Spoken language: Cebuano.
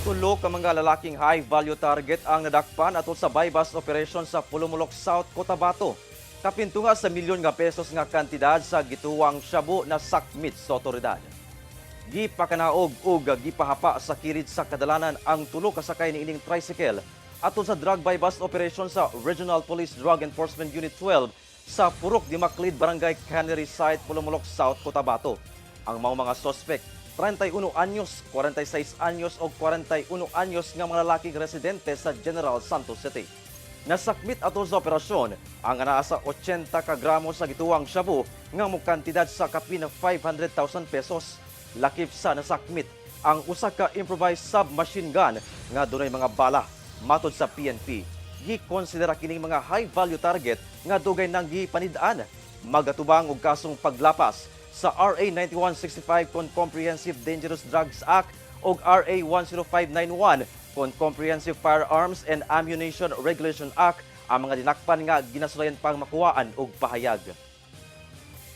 Tulo ka mga lalaking high value target ang nadakpan atol sa buy-bust operation sa Polomolok South, Cotabato. Kapintunga sa milyon nga pesos nga kantidad sa gituwang shabu na sakmit sa otoridad. Gipakanaog ug gipahapa sa kirid sa kadalanan ang tulo ka sakay niining tricycle atol sa drug buy-bust operation sa Regional Police Drug Enforcement Unit 12 sa Purok Dimaklid, Barangay Cannery Site, Polomolok South, Cotabato. Ang mga suspect, 31 anyos, 46 anyos o 41 anyos nga mga lalaking residente sa General Santos City. Nasakmit atol sa operasyon ang anaa sa 80 ka gramo sa gituwang shabu nga mokantidad sa kapin na 500,000 pesos. Lakip sa nasakmit ang usa ka improvised submachine gun nga dunay mga bala. Matod sa PNP, gikonsidera kining mga high value target nga dugay nang gipanid-an. Magatubang og kasong paglapas sa RA 9165 kon Comprehensive Dangerous Drugs Act o RA 10591 kon Comprehensive Firearms and Ammunition Regulation Act ang mga dinakpan nga ginasulayan pang makuhaan og pahayag.